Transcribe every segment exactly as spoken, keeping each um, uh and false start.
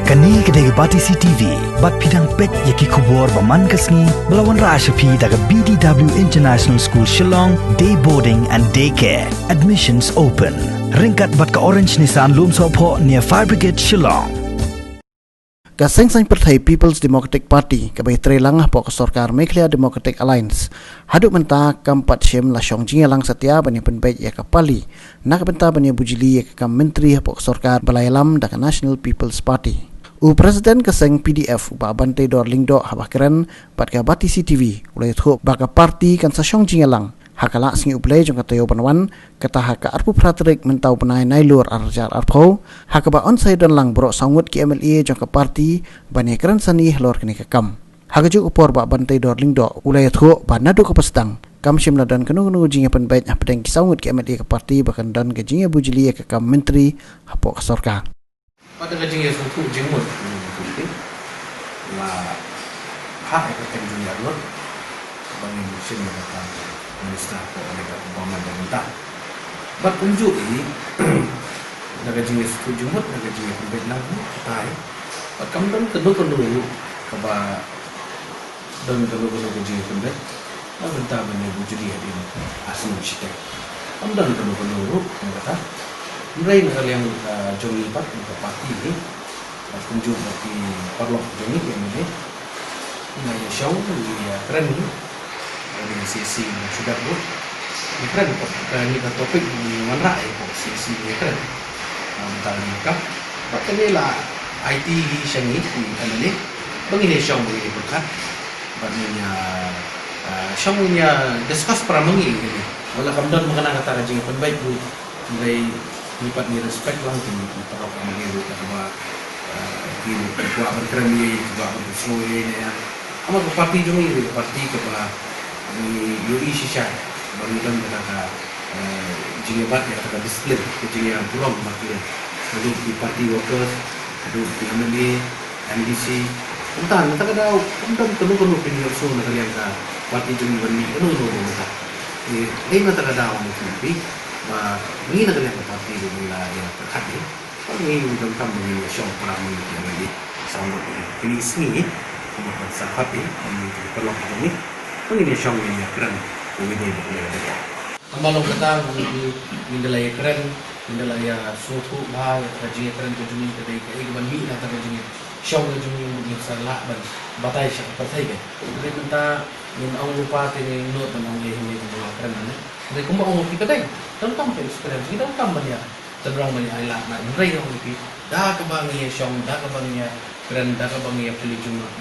Kane ka dei ka Batesi T V, bad phi dang peit ïa ki khubor ba man ka sngi, ba la wanrah sha phi da ka B D W International School Shillong, Day Boarding and Day Care. Admissions open. Ryngkat bad ka Orange Nissan Lumsohphoh near Fire Brigade Shillong. Ka seng saiñ pyrthei People's Democratic Party kaba ïatrei lang hapoh ka sorkar Meghalaya Democratic Alliance haduh mynta kam pat shym la shong jingïalang satia ban ïa pynbeit ïa ka pali na ka bynta ban ïa bujli ïa ka kam myntri hapoh ka sorkar ba la ïalam da ka National People's Party. U President ka seng P D F u Bah Banteidor Lyngdoh haba kren bad ka Batesi T V u la ïathuh ba ka party kan sa shong jingïalang ha ka la sngi U Blei jong ka taïew ban wan, kata ha ka arphew phra tarik mynta u bnai Nailur ar hajar arphew, ha kaba yn sa ïadon lang baroh saw ngut ki M L A jong ka party ban ïakren sani halor kane ka kam. Ha kajuh ka por Bah Banteidor Lyngdoh u la ïathuh ba naduh kaba sdang kam shym la don kano kano ka jingïapynbeit hapdeng ki saw ngut ki M L A ka party ba kan don ka jingïabujli ïa ka kam myntri hapoh ka sorkar. Bad da ka jingïasngewthuh jingmut, la phah ïa ka ktien jong ngi arngut ba ngin shim ïa ka kam minister hapoh kane ka government ba mynta. Bad kumjuh hi, da ka jingïasngewthuh jingmut, da ka jingïapynbeit lang hi, kata hi. Bad kam don kano kano ruh kaba don kano kano ka jingïapynbeit na ka bynta ban ïabujli hadien ar snem shiteng. Kam don kano kano ruh kum kata. Hynrei na ka liang, ah, jong ngi pat, na ka party hi, ah, kumjuh bad ki paralok jong ngi, ki M L A, ngi la ïashong, ngi ïakren hi, ah, ngi C C, ngi shu dep vote. Ngi kren pat, ah, kane ka topic ngi wanrah ïa ka C C ngi ïakren. Ah, bynta ngi ka. Bad kane la aiti hi sha ngi, ki M L A, ba ngin ïashong, ba ngin ïapyrkhat. Bad ngin ïa, ah, shong ngin ïa discuss para ma ngi kane. Wat la kam don ba kane kata ka jingpynbeit ruh. Hynrei ngi pat ngi respect lang ki, ki paralok ma ngi ruh kata ba, ah, ki ruh ki kwah ban kren ïa, ki kwah ban sngewthuh ïa, ïa. Namar ka party jong ngi ka dei ka party kaba ngi ïohi shisha ba ngi don kata ka, eh, jingïabat ïa kata ka disiplin, ka jingïaburom bad ki, haduh ki party workers, haduh ki M L A, M D C. Mynta, mynta ka daw, ym don kano kano ka jingïakhun na ka liang ka party jong ngi ban mih kano kano ruh mynta. Dei, dei mynta ka daw ngi kynmaw ba ngi na ka liang ka party ba ngi la ïa pyrkhat hi. Ngi donkam ba ngin ïashong para ma ngi ki M L A. Sa ngut ïa kine ki sngi, kumba ban sa pat ïa kine ki paralok jong ngi. Ba ngin ïashong ngin ïakren, ba ngin ïa, ïa, ïa. Tang ba long kata, ngin, ngin da la ïakren, ngin da la ïasngewthuh bha ïa ka jingïakren ka jong ngi ka dei kaei kaban mih na kata ka jingïashong ka jong ngi, ngin sa lah ban batai sha ka pyrthei ka. Hynrei mynta ngin ong lypa te ngin nud ban ong ïa hi ne ban ïakren ne. Hynrei kumba ong phi ka dei, donkam ka experience, ngi donkam ban ïa Tynrong ban ïa ailad na, hynrei nga ong ïa phi, da kaba ngi ïashong, da kaba ngi ïakren, da kaba ngi ïaphylliew jingmut,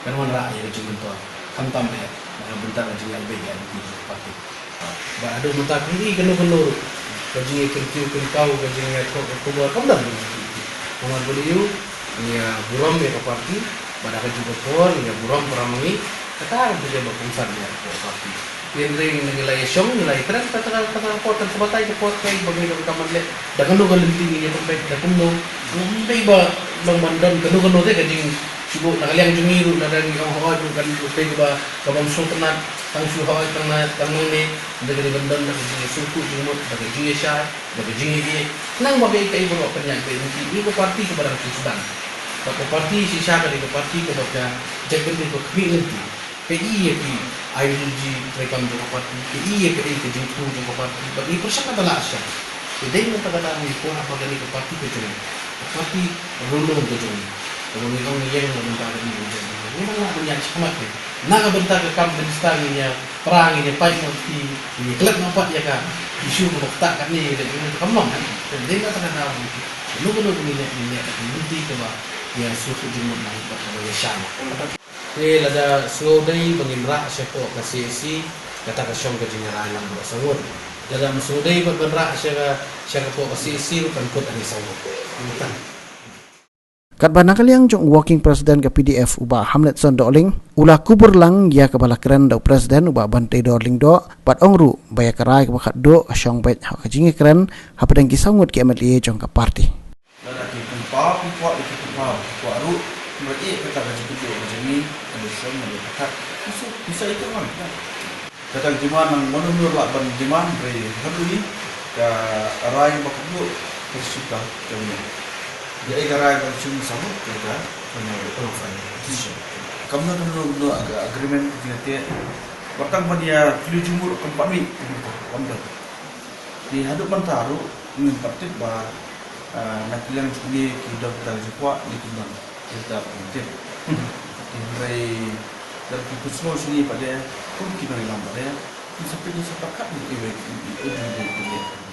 kan wanrah ïa ka jingmyntoi. Khamtam eh na ka bynta ka jingïalehbeiñ ïa ka party. Bad haduh mynta kaei kano kano ruh ka jingïakynthih kynthau, ka jingïathoh ka khubor, kam don. Namar balei? Ngi ïaburom ïa ka party, bad ha kajuh ka por ngi ïaburom para ma ngi, kata ka dei kaba kongsan ïa ka party. Hynrei ngi la ïashong, ngi la ïakren, kata ka, kata ka por, kan sa batai ka por, kaei ba ngi donkam ban leh, da kano ka lynti ngin ïa pynbeit, da kumno, ym dei ba long ban don kano kano te ka jingsngewthuh na ka liang jong ngi ruh, lada ngi ong hooid ruh kan dei kaba, kaba ym sngewtynnat, tang shu hooid tang na, tang nangne, da ka dei ban don da ka jingsngewthuh jingmut, da ka jingïashai, da ka jingïaieit. Khnang ba kaei kaei baroh kan ïaid beit lynti. Ngi ka party kaba dang shu sdang. Bad ka party shisha ka dei ka party kaba ka jaitbynriew ka khmih lynti. Kaei ïa ki ideology treikam jong ka party, kaei ïa kaei ka jingthmu jong ka party. Bad ngi pyrshang kata la shisha. Te dei na kata ka daw ngi kwah ba kane ka party ka jong ngi, ka party rulung ka jong ngi, kaba ngi ong ngi ïeng na ka bynta ka jong ngi, ngi nang lah ban ïaid shakhmat. Na ka bynta ka kam minister ngin ïa pra, ngin ïa pait noh ïa ki, ngin ïa klet noh pat ïa ka issue kaba ktah katne, ïa ka kam long, eh. Te dei na kata ka daw ngi, kano kano ba ngin ïa, ngin ïa, ngin ïa lynti kaba ïa sngewthuh jingmut na bad kaba ïa shai. Te lada sngewdei ba ngin rah shapoh ka C A C, kata ka shong ka jingïarai lang baroh saw ngut. Lada ym sngewdei ba ban rah sha ka, sha ka poh ka C A C ruh kan kut hangne saw ngut. Tang. Katba na ka liang jong u Working President ka P D F u Bah Hamletson Dohling, u la kubur lang ïa kaba la kren da u President u Bah Banteidor Lyngdoh, bad ong ruh ba ïa ka rai kaba khatduh ka shong beit ha ka jingïakren hapdeng ki saw ngut ki M L A jong ka party. Lada ki pynpaw, pynpaw, ki pynpaw, pynpaw ruh, kumba ïa kata ka jingkynduh ka jong ngi, ka dei shen, ka dei pyrkhat. Pisa, pisa ito man. Kata ka jingman nang mano mano lah ban jingman, hynrei hynrei ka rai ba khatduh ka shu ka jong ngi. Ïa ka rai ban shim sabut ïa ka final decision. Kam don kumno kumno ag- agreement jingïatieh. Wat tang ban ïa kylli jingmut kam pat mih, kam don. Te haduh mynta ruh ngim pat tip ba, ah, na ki liang jong kine ki don kita ki jingkwah ne kim don, kita kim tip. Te hynrei lada ki pynsngew shane pat de, kum ki nongïalam pat de, ki sa peit, ki sa pyrkhat ïa kiwei ki, ki, ki, ki, ki, ki.